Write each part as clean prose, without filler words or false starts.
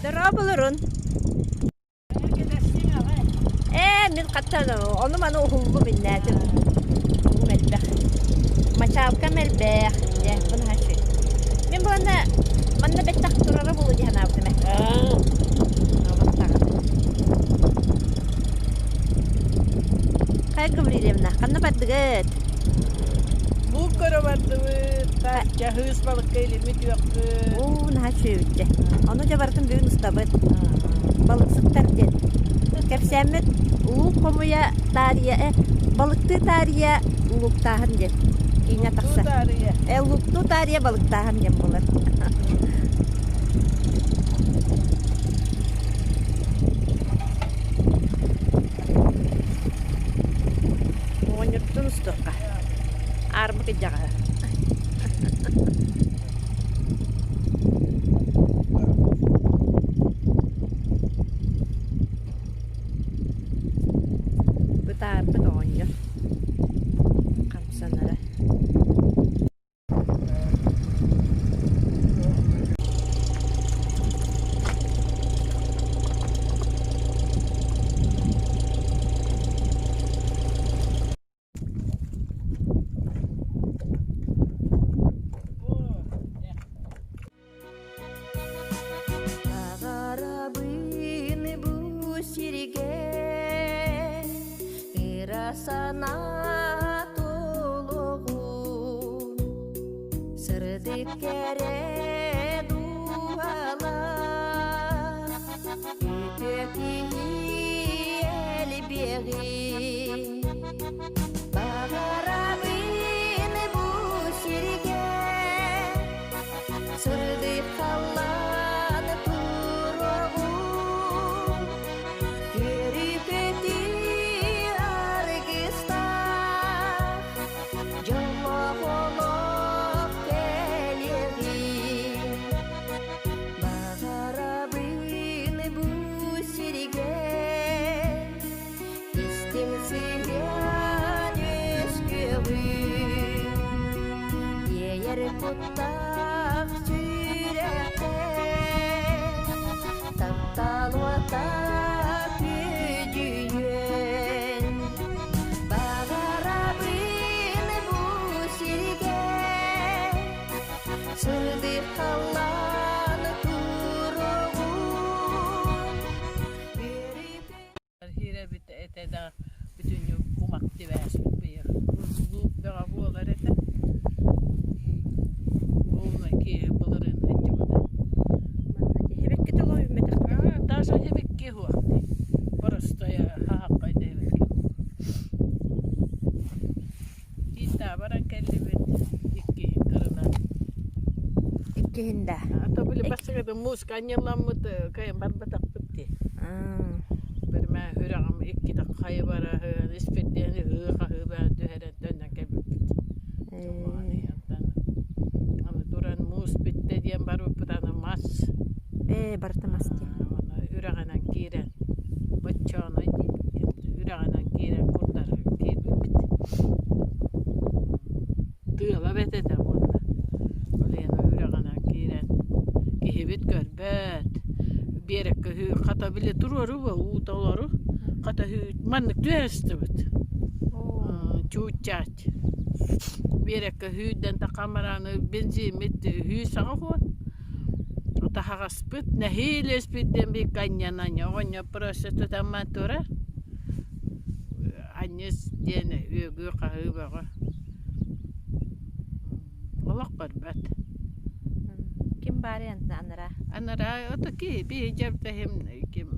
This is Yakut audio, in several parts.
Дорооболорун. Ээ, мин хаттан ону-маны уһуллум иннээтим. Уһум элбэх. Мачаалкам элбэх. Дьэ, бу наһаа үчүгэй. Мин буоланна манна бэттэх турара буолуо дии санаабытым ээ. Хайа Гаврильевна, ханна бардыгыт? Бу көрө бардыбыт, чаһыыс балыкка илимит үөхпүт. Уу, наһаа үчүгэйбит дьэ. Ону дьэ барытын бүгүн устабыт. Балыксыттар диэн. Кэпсээммит луук хомуйа таарыйа, э, балыктыы таарыйа лууктааһын диэн киинэ тахсар. Э, лууктуу таарыйа балыктааһын диэн буолар. Оҕонньортон устуохха. Аармы кыдьаҕаһы. Бытаарбыт оҕонньор хамсанара. Аҕарабын бу сиргэ ыра санаа толоҕун сырдык кэрэ дууһалаах үтүө киһи элбэҕи Баҕарабын бу сиргэ сырдык халлаан туруоҕун Үөрүү-көтүү аргыстаах дьоллоох олох кэлиэҕин Баҕарабын бу сиргэ Истиҥ сыһыан үөскүөҕүн, иэйэр куттаах сүрэххэ таптал уота күөдьүйүөн. Баҕарабын бу сиргэ сырдык халлаан туруоҕун. Киирэбит этэ да бүтүннүү кумах тибээспит быйыл. Луук бөҕө буолар этэ. Уонна киһи былырыын сылдьыбыта. Хибикки толо үүммэтэхтэр. Даже хибикки суох дии. Боростуой хаһаххай да хибикки. Тииттаа баран кэллибит иккиһин кырынан. Иккиһин да. А то были бастакы музыка анньыламмыт кайын барбатахпыт дии. Бирмэ үрэҕим иккитэ хайы бараһын, испирдиэн ыһыы-хаһыы бөҕө түһэрэн төннөн кэлбиппит. Дьоллоон Аны туран муус бүттэ диэн барбыппыт аны мас. Ээ, барыта мас дии. Аны үрэҕинэн киирэн боччооной диэбиккин үрэҕинэн киирэн курдары киирбиппит. Тыала бэт этэ уонна ол иһин үрэҕинэн киирэн киһибит көрбөт биэрэккэ үһү хата били туруору уу толору хата үһү маннык түһэ сыстыбыт чууччаат Биэрэккэ үһүйдэн тахамарааны бензиммит үһүү саҕа уһуон таһаҕаспыт нэһиилэ испит диэн биһикки анньан оҕонньор просто тутамман турар анньыс диэн үөгүү-хаһыы бөҕө олох көрбөт Ким баарый анараа? Анараа ото ки биһи дьэрдэһим ким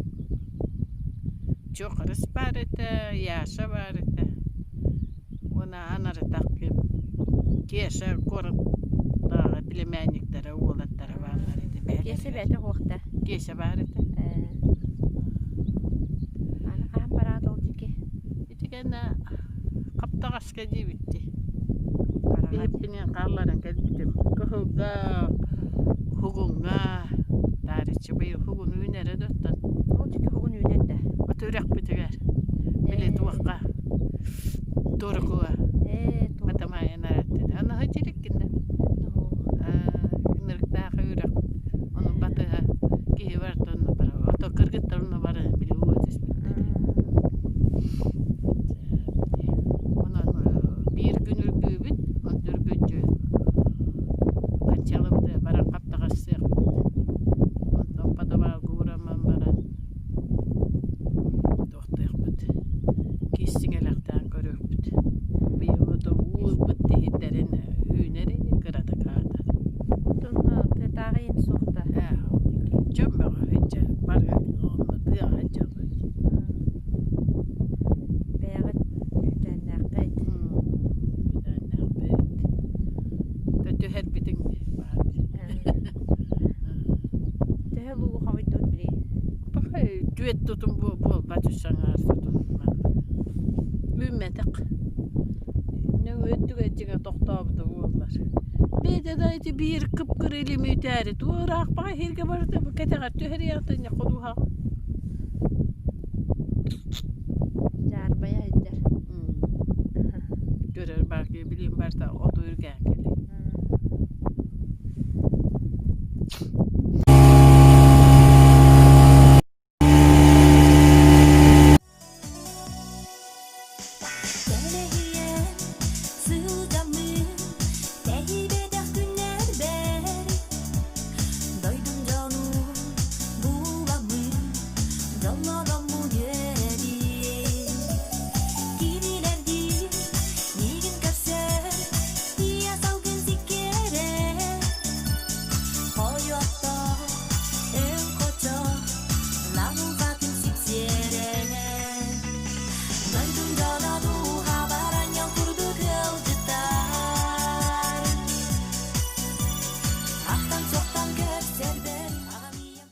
Чокырыс баар этэ, Яша баар этэ уонна анарытах ким Кеша куораттааҕы племянниктара уолаттара бааллар этэ Кеша бэйэтэ уохта. Кеша баар этэ. кэннэ хаптаҕаска диэбит дии. Хараҕа дии. Иһиппинэн хаалларан кэлбитим. Кыһылга, хугуҥҥа, таарыччы быйыл хугун үүнэрэ да оттон. Ол диэки хугун үүнэр да. От үрэхпитигэр, били Ээ, туохха, Туркуга, ээ, туох. Батамайын араттын. Аны хачырыккин да. Ынырыктаах үрэх. Ону батыһа киһи барыта онно барар. Ото кыргыттар онно баран били уу түспүттэр. Онон биир күн үргүүбүт, онто үргүччү ханчалыбыт баран хаптаҕастыахпыт. Онтон подвалга ураман баран туохтуохпут. Киистиҥэлэхтээн көрүөхпүт. Быйыл ото уу ылбыт иһиттэрин үүнэр ини кыратык аата. Онно тыатааҕы иһин суох да. Ээ, дьон бөҕө сылдьар, бары онно тыаҕа сылдьаллар. Бэйэҕит үүтээннээххит. Үүтээннээхпит. Түһэрбитиҥ баар. Төһө луугу хомуйдугут билигин? Пахай түөт тутум буолбат үс аҥаар тутум Үүммэтэх. Нөҥүө өттүгэр дьиҥэ тохтообута буоллар. Бэйэтэ да ити биир кып-кыра илим үүтээри туох ыраах баҕа иһиргэ барыта бу кэтэҕэр түһэриэхтэн ходуһаҕа. Дьаарбайа сылдьар. Көрөр баргы билим барыта оту үргээн кэлий.